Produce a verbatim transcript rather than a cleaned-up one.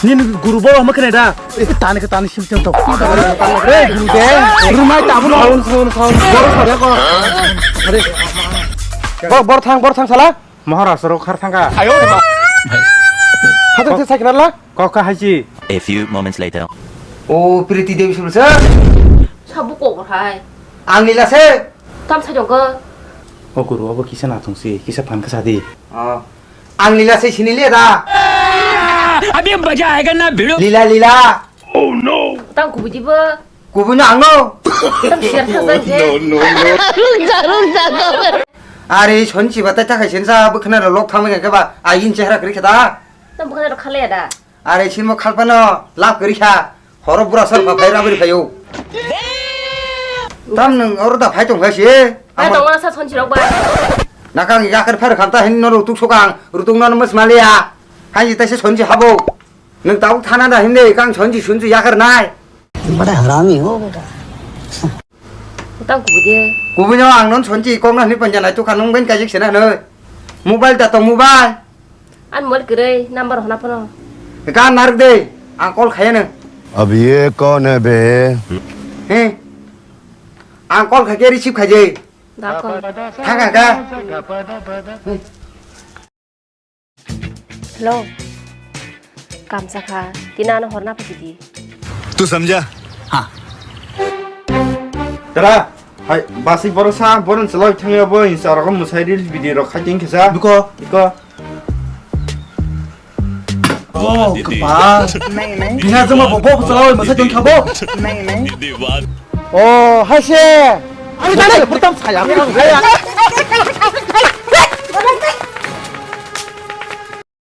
Nini guru boro hama kene da. Tani ke tani sim sim to. Hey, guru de. Rumai tabu no. Sound, sound, sound. Boro sare ko. Are. Bor, bor thang, bor thang sala. Mahara soro khar thangka. Ayo. Hata se sakna la. Kok ka haji. A few moments later. O Priti Devi sulsa. Sabu kok hai. Ang lila se. Tam sa jong ko. O guru abo kisa na thung si, kisa phan kasa di. Oh. Ang lila se sini le da. Abhi maja aayega na bhidu. Lila, lila. Tang kubuji bo. Kubuno ang no. Tam siar sa sa je. Are sonchi batai ta khai sen sa bwkhana lok thang ke ba ayin chehra kri khata. Tam bwkhana khale da. Are sinmo khalpano lab kri kha. Horo bura sar pha phai rabri phayo. Tam nung oro da phai tong khai si. Ai tong sa sonchi rok ba. Nakang yakar phar khanta hin no rutuk sokang rutuk no mas malia. Hai ta se sonchi habo. Nung tabuk thana da hinde kang sonchi sunchi yakar nai. Bada harami ho beta. Tang kubuji. Kubuno ang non sonchi kok na ni panja nai tu kanung ben kajik sena noi. Mobile ta tong mobile. An mol kwrwi number hona phano. Ka narwk de, ang call khaya nw. Ab ye kaun hai be? He. Ang call khaikhe receive khaijai. Da call. Thang kha ka. Hello. Kamsa kha, tina ano horna phai di. तू समझा? हाँ। Tara, hai, basi borok sa, boron chalai thangya bo, insa rok mwsai reels video rok khai tong kisa. Biko. Biko. Oh, kapa. Bina jama bo, bo chalai mwsai tong kha bo. Oh, hai se. Ani tare, purtam saya.